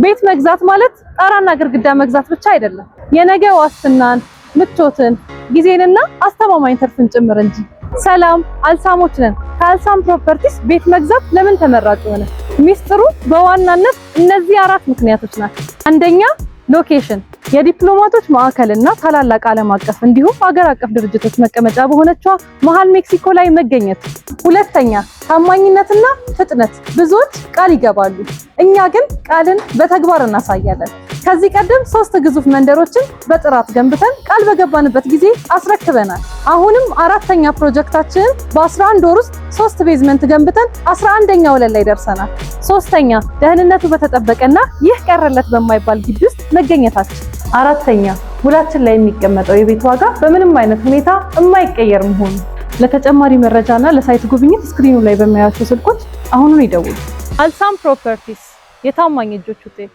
ቤት መግዛት ማለት ጣራና ግድግዳ መግዛት ብቻ አይደለም፣ የነገ ዋስትናን፣ ምቾትን፣ ጊዜንና አስተማማኝ ትርፍን ጭምር እንጂ። ሰላም፣ አልሳሞች ነን። ከአልሳም ፕሮፐርቲስ ቤት መግዛት ለምን ተመራጭ ሆነ? ሚስጥሩ በዋናነት እነዚህ አራት ምክንያቶች ናቸው። አንደኛ፣ location። የዲፕሎማቶች ማዕከልና ታላላቅ ዓለም አቀፍ እንዲሁም አገር አቀፍ ድርጅቶች መቀመጫ በሆነችዋ መሃል ሜክሲኮ ላይ መገኘት። ሁለተኛ፣ ታማኝነትና ፍጥነት። ብዙዎች ቃል ይገባሉ፣ እኛ ግን ቃልን በተግባር እናሳያለን። ከዚህ ቀደም ሶስት ግዙፍ መንደሮችን በጥራት ገንብተን ቃል በገባንበት ጊዜ አስረክበናል። አሁንም አራተኛ ፕሮጀክታችንን በ11 ወር ውስጥ ሶስት basement ገንብተን 11ኛ ወለል ላይ ደርሰናል። ሶስተኛ፣ ደህንነቱ በተጠበቀና ይህ ቀረለት በማይባል ግቢ ውስጥ መገኘታችን። አራተኛ፣ ውላችን ላይ የሚቀመጠው የቤት ዋጋ በምንም አይነት ሁኔታ የማይቀየር መሆኑ። ለተጨማሪ መረጃና ለ site ጉብኝት screen ኑ ላይ በሚያዩአቸው ስልኮች አሁኑን ይደውሉ። አልሳም ፕሮፐርቲስ፣ የታማኝ እጆች ውጤት።